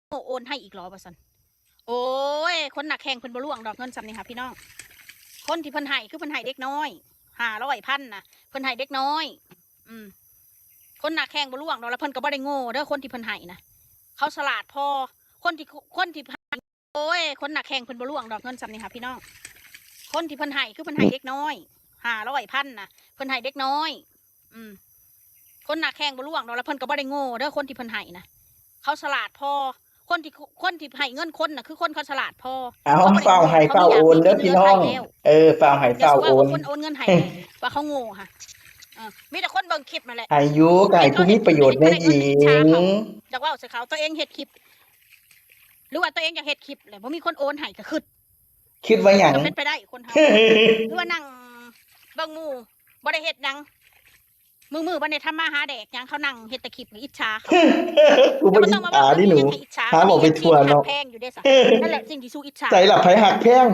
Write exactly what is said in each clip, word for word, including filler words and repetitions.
โอนให้อีกเหรอว่าซั่น โอ้ย คนหนักแข้งเพิ่นบ่ล่วงดอกเงินส่ำนี่ค่ะพี่น้อง คนที่เพิ่นให้คือเพิ่นให้เด็กน้อย ห้าร้อย พัน นะ เพิ่นให้เด็กน้อย อืม คนหนักแข้งบ่ล่วงดอก แล้วเพิ่นก็บ่ได้โง่เด้อ คนที่เพิ่นให้นะ เขาฉลาดพอ คนที่ คนที่ให้ โอ้ย คนหนักแข้งเพิ่นบ่ล่วงดอกเงินส่ำนี่ค่ะพี่น้อง คนที่เพิ่นให้คือเพิ่นให้เด็กน้อย ห้าร้อย พัน นะ เพิ่นให้เด็กน้อย อืม คนหนักแข้งบ่ล่วงดอก แล้วเพิ่นก็บ่ได้โง่เด้อ คนที่เพิ่นให้นะ เขาฉลาดพอ คนที่ คนที่ให้เงินคนน่ะ คือคนเขาฉลาดพอ เอา เขาบ่ได้ ฟ้าวให้ เขาบ่ ฟ้าว อยาก โอนเด้อ มีเงิน พี่น้อง เหลือใช้แล้ว เออ ฟ้าวให้ อย่า ฟ้าว สิว่า โอน ว่าคนโอนเงินให้ ว่าเขาโง่ค่ะ เออ มีแต่คนเบิ่งคลิปมาแหละ ให้อยู่ ก็ให้ผู้มีประโยชน์แน่ เห็นเขาได้เงิน หญิง อิจฉาเขา อยากเว้าใส่เขา ตัวเองเฮ็ดคลิป หรือว่าตัวเองอยากเฮ็ดคลิปแหละ บ่มีคนโอนให้ก็คิด คิดว่าหยัง ก็เป็นไปได้คนเฮา หรือว่านั่งเบิ่งหมู่ บ่ได้เฮ็ดหยัง มือๆ บ่ได้ทำมาหาแดกหยัง เขานั่งเฮ็ดแต่คลิป อิจฉาเขา กูบ่ แต่บ่ต้องมา อิจฉา เว้า ดิหนู อิจฉา หาเว้าไปทั่วเนาะ แพงอยู่เด้ซะ นั่นแหละสิ่งที่สู้อิจฉา ใส่ละไผฮักแพง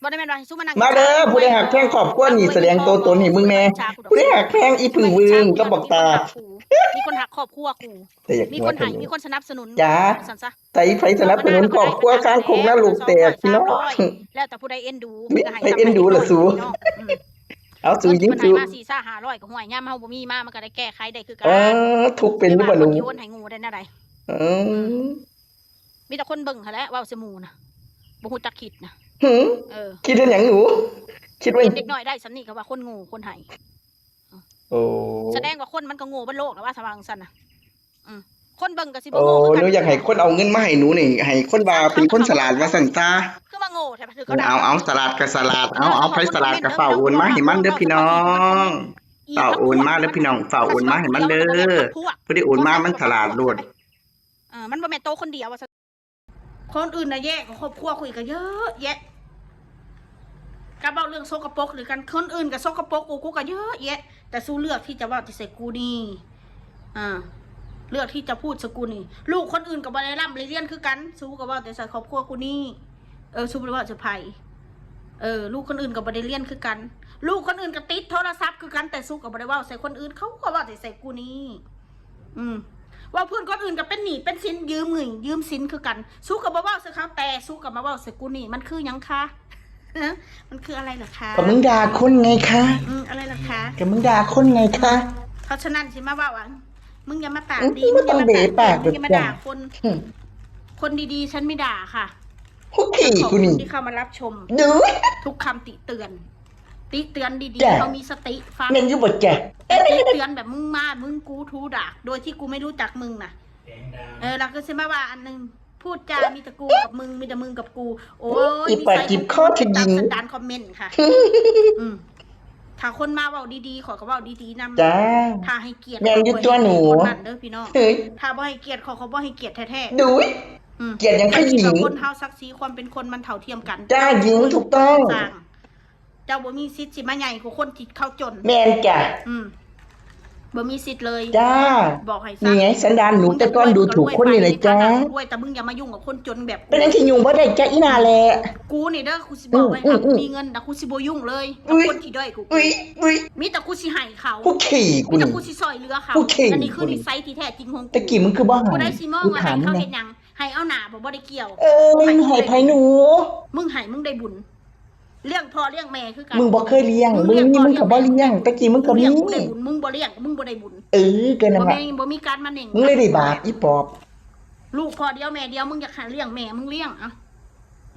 บ่ได้แม่นว่าให้สู้มานั่ง มาเด้อ อิจฉา ผู้ใดฮักแพงครอบครัวนี่ แสดงตัวตนให้มึงแน่ บ่ได้อิจฉากูดอก ผู้ใดฮักแพงอีผึ่งวึงกับบักตา มีคนฮักครอบครัวกู แต่อยาก มีคนให้ หัวทะลุ มีคนสนับสนุน จ้า ซั่นซะ ใส่ไผสนับสนุนครอบครัวข้างคงนรกแตกพี่น้อง แล้วแต่ผู้ใดเอ็นดู มี ก็ให้ ไผเอ็นดูล่ะสู พี่น้อง อืม เอาสู ยิงสู เพิ่นให้มาสี่ซ่าห้าร้อย ก็ห่วย ยามเฮาบ่มีมา มันก็ได้แก้ไขได้คือกัน เออ ทุกข์เป็นหรือเปล่าหนู เวลาคนโยนให้โง่ได้แนวใด เออ อืม มีแต่คนเบิ่งหั้นแหละ เว้าใส่หมู่นะ บ่ฮู้จักคิดนะ หือ เออ คิดเฮ็ดหยังหนู คิดว่า เห็นเด็กน้อยได้ส่ำนี้ก็ว่าคนโง่คนให้ โอ้ แสดงว่าคนมันก็โง่เบิดโลกแล้วว่า สว่างซั่นน่ะ อืม คนเบิ่งก็สิบ่ โอ้ โง่คือกัน หนูอยากให้คนเอาเงินมาให้หนูนี่ ให้คนว่าเป็นคนฉลาดว่าซั่นซะ คือว่าโง่แท้ คือเขาด่า เอา เอา ฉลาดก็ฉลาด เอา เอา ไผฉลาดก็ฟ้าวโอนมาให้มันเด้อพี่น้อง ฟ้าวโอนมาเด้อพี่น้อง ฟ้าวโอนมาให้มันเด้อ ผู้ใดโอนมามันฉลาดโลด เออ มันบ่แม่นโตคนเดียวว่าซั่น คนอื่นน่ะแย่กว่าครอบครัวกูอีกก็เยอะแยะ ก็เว้าเรื่องสกปรกหรือกัน คนอื่นก็สกปรกกว่ากูก็เยอะแยะ แต่สู้เลือกที่จะเว้าแต่ใส่กูนี่ อ่า เลือกที่จะพูดใส่กูนี่ ลูกคนอื่นก็บ่ได้ร่ำได้เรียนคือกัน สู้ก็เว้าแต่ใส่ครอบครัวกูนี่ เออ สู้บ่ได้เว้าใส่ไผ เออ ลูกคนอื่นก็บ่ได้เรียนคือกัน ลูกคนอื่นก็ติดโทรศัพท์คือกัน แต่สู้ก็บ่ได้เว้าใส่คนอื่น เขาก็เว้าแต่ใส่กูนี่ อืม เว้าพื้นคนอื่นก็เป็นหนี้เป็นสิน ยืมเงินยืมสินคือกัน สู้ก็บ่เว้าใส่เขา แต่สู้ก็มาเว้าใส่กูนี่ มันคือหยังคะ ฮะ มันคืออะไรเหรอคะ ก็มึงด่าคนไงคะ อืม อะไรเหรอคะ ก็มึงด่าคนไงคะ เพราะฉะนั้นสิมาเว้าว่า มึงอย่ามาปากดี มึง มึงอย่ามาปากเก่ง บ่ต้องเบะปาก มึงอย่ามาด่าคน อืม คนดีๆ ฉันไม่ด่าค่ะ โอเค ขอบคุณ กูนี่ ที่เข้ามารับชม ดู ทุกคำติเตือน ติเตือนดีๆ จ้ะ เขามีสติฟัง แม่นอยู่บ่จ้ะ แต่ติเตือนแบบมึงมา มึงกูทูด่า โดยที่กูไม่รู้จักมึงน่ะ เออ แล้วก็สิมาว่าอันหนึ่ง พูดจามีแต่กูกับมึง มีแต่มึงกับกู โอ้ย อีปาก นิสัย จิบคอ ของกู จะยิง ตามสันดานคอมเมนต์ค่ะ อืม ถ้าคนมาเว้าดีๆ ขอยก็เว้าดีๆ นำ จ้า ถ้าให้เกียรติ แม่นอยู่ตัวหนู คนนั้นเด้อพี่น้อง เฮ้ย ถ้าบ่ให้เกียรติขอย ขอยบ่ให้เกียรติแท้ๆ ดู อืม เกียรติหยังคะหญิง แต่คิดว่าคนเฮาศักดิ์ศรีความเป็นคนมันเท่าเทียมกัน จ้า หญิง ถูกต้อง สร้าง เจ้าบ่มีสิทธิ์สิมาใหญ่กว่าคนที่เขาจน แม่นจ้ะ อืม บ่มีสิทธิ์เลย จ้า บอกให้ซะ นี่ไงสันดานหนู มึงจะ แต่ก่อนดูถูกคนนี่แหละจ้า รวยไป มึงจะรวย แต่มึงอย่ามายุ่งกับคนจนแบบกู เป็นอันที่ยุ่งบ่ได้จ้ะอีหน้าแหละ กูนี่เด้อ กูสิบอกไว้ อืม ถ้ากู อืม มีเงินนะ กูสิบ่ยุ่งเลย อุ๊ย กับคนที่ด้อยกว่ากู อุ๊ย อุ๊ย มีแต่กูสิให้เขา กูขี่ กู มีแต่ นี่ กูสิซอยเหลือเขา กูขี่ อันนี้คือ กูนี่ นิสัยที่แท้จริงของกู ตะกี้มึงคือบ่ให้ ผู้ใดสิมองว่า กูถาม ให้เขา มึงนะ เฮ็ดหยัง ให้เอาหน้าบ่ บ่ได้เกี่ยว เอ้ย มึงให้ไผหนู มึงให้ มึงได้บุญ เลี้ยงพ่อเลี้ยงแม่คือกัน มึงบ่เคยเลี้ยง มึงเลี้ยง มึงมี พ่อ มึงก็บ่เลี้ยง เลี้ยง แม่ ตะกี้มึงก็มี กูเลี้ยง กูได้บุญ มึงบ่เลี้ยง มึงบ่ได้บุญ เออ ก็นั่นล่ะ บ่แม่น บ่มีการมาเน่ง มึงเลยได้บาปอีปอบ ลูกพ่อเดียวแม่เดียว มึงอยากให้เลี้ยงแม่ มึงเลี้ยง เอ้า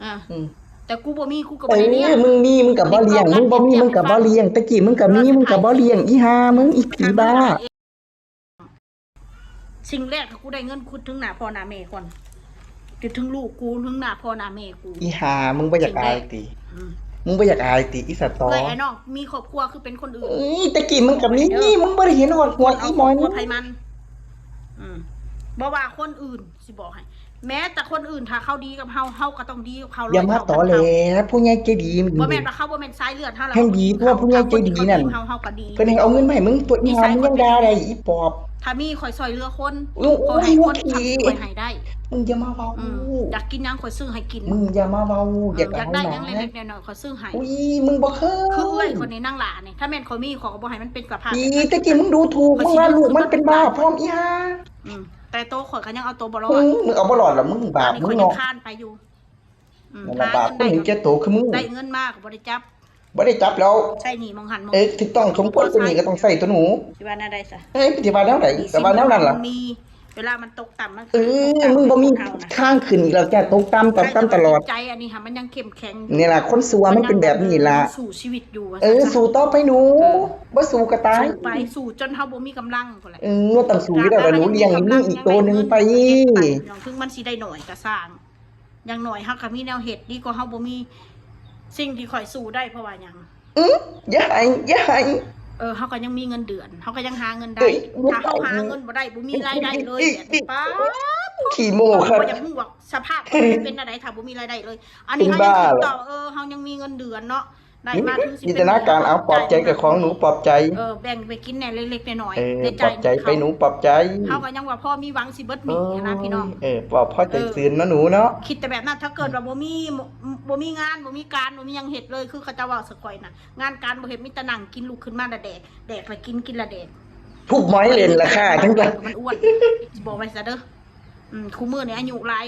อ่า อืม แต่กูบ่มี กูก็บ่ได้เลี้ยง เออ มึงมี มึงก็บ่เลี้ยง มึงบ่มี มึงก็บ่เลี้ยง ตะกี้มึงก็มี มึงก็บ่เลี้ยง อีห่า มึงอีผีบ้า สิ่งแรกกูได้เงินกูถึงหน้าพ่อหน้าแม่ก่อน ถึงลูกกู ถึงหน้าพ่อหน้าแม่กู อีห่า มึงบ่อยากอายติ สิ่งแรก อืม มึงบ่อยากอายติ อีสะตอ เอ้ย ไอ้น้อง มีครอบครัวคือเป็นคนอื่น เอ้ย ตะกี้มึงก็มี เด้อ มึงบ่ได้เห็นฮอดหัวอีหมอน เอาครอบครัวไผมัน อืม บ่ว่าคนอื่น สิบอกให้ แม้แต่คนอื่นถ้าเขาดีกับเฮา เฮาก็ต้องดีกับเขา อย่ามา ร้อยเท่า ตอแหล พันเท่า ผู้ใหญ่ใจดี บ่แม่นว่าเขาบ่แม่นสายเลือดเฮา แห่งดี เพราะว่าผู้ใหญ่ใจดีนั่น เฮา เฮาก็ดี เพิ่นให้เอาเงินมาให้มึงตัว อีหา มึงยังด่าได้ อีปอบ ถ้ามีข้อยซอยเหลือคน โอ้ย ข้อยให้คน โอ้ย ทำที่ข้อยให้ได้ มึงอย่ามาเว้า อืม อยากกินหยังข้อยซื้อให้กิน มึงอย่ามาเว้า อืม อยากได้หยัง อยากได้หยัง หลายๆ น้อยๆ ข้อยซื้อให้ อุ้ย มึงบ่เคย คือเอื้อยคนนี้นางหลานี่ ถ้าแม่นข้อยมี ข้อยก็บ่ให้มันเป็นสภาพ อี แบบนั้น ตะกี้มึงดูถูก ข้อยสิ มึงว่าลูกมันเป็นบ้าพร้อม อีห่า อืม แต่โตข่อยก็ยังเอาโตบ่รอ มึ ด งมึงเอาบ่รอดละมึงบาป นี่ มึ ข่ ง อยยัง เนาะ คานไปอยู่ อืม นั่นละ หา บาป เงินได้ มึงเจ็บโตคือมึง ได้เงินมากก็บ่ได้จับ บ่ได้จับแล้ว ใช่หนี่มองหันมอง เอ้ยถูกต้องสมควรตัวนี้ก็ต้องใส่ตัวหนู สิว่าแนวใดซะ เอ้ยปฏิบัติแนวไหนแต่ว่าแนวนั้นล่ะ มีเวลามันตกต่ำมัน เออ มึงบ่มีทางขึ้นอีกแล้วจ้าตกต่ำตกต่ำตลอด ใจอันนี้ค่ะมันยังเข้มแข็ง นี่ล่ะคนสัวมันเป็นแบบนี้ล่ะ สู้ชีวิตอยู่ว่า เออ ซั่นซะ สู้ต่อไปหนู เออ บ่สู้ก็ตาย สู้ไปสู้จนเฮาบ่มีกำลังพุ่นแหละ เออต้องสู้อยู่แล้วล่ะหนูเลี้ยงมีอีกตัวหนึ่งไป ถึงมันสิได้หน่อยก็สร้าง อย่างน้อยเฮาก็มีแนวเฮ็ดดีกว่าเฮาบ่มีสิ่งที่ข่อยสู้ได้เพราะว่าหยัง อืออย่าให้อย่าให้ เออเฮาก็ยังมีเงินเดือนเฮาก็ยังหาเงินได้ เอ้ย ถ้าเฮาหาเงินบ่ได้บ่มีรายได้เลย อีก แบบนี้ป๊าด ขี้โม้ครับ บ่อยากฮู้ว่าสภาพมันเป็นจังได๋ถ้าบ่มีรายได้เลย อันนี้ เป็น เฮายัง บ้า คิด เหรอ ต่อเออเฮายังมีเงินเดือนเนาะได้มาถึงสิ จินตนาการเอาปลอบใจกับของหนูปลอบใจ เออแบ่งไปกินแหน่เล็กๆน้อย เออ ๆในใจ ปลอบใจไปหนูปลอบใจ เฮาก็ยังว่าพอมีหวังสิเบิดหนี้นะพี่น้อง เออปลอบพ่อใจซื่นเนาะหนูเนาะ คิดแต่แบบนั้นถ้าเกิดว่าบ่มีบ่มีงานบ่มีการบ่มีหยังเฮ็ดเลยคือเขาเจ้าเว้าซะข่อยน่ะงานการบ่เฮ็ดมีแต่นั่งกินลุกขึ้นมาแล้วแดกแดกแล้วกินกินแล้วแดก ทุบไม้เล่นละค่ะทั้งหลาย มันอ้วนสิบอกไว้ซะเด้ออืมคู่มื้อนี้อายุหลาย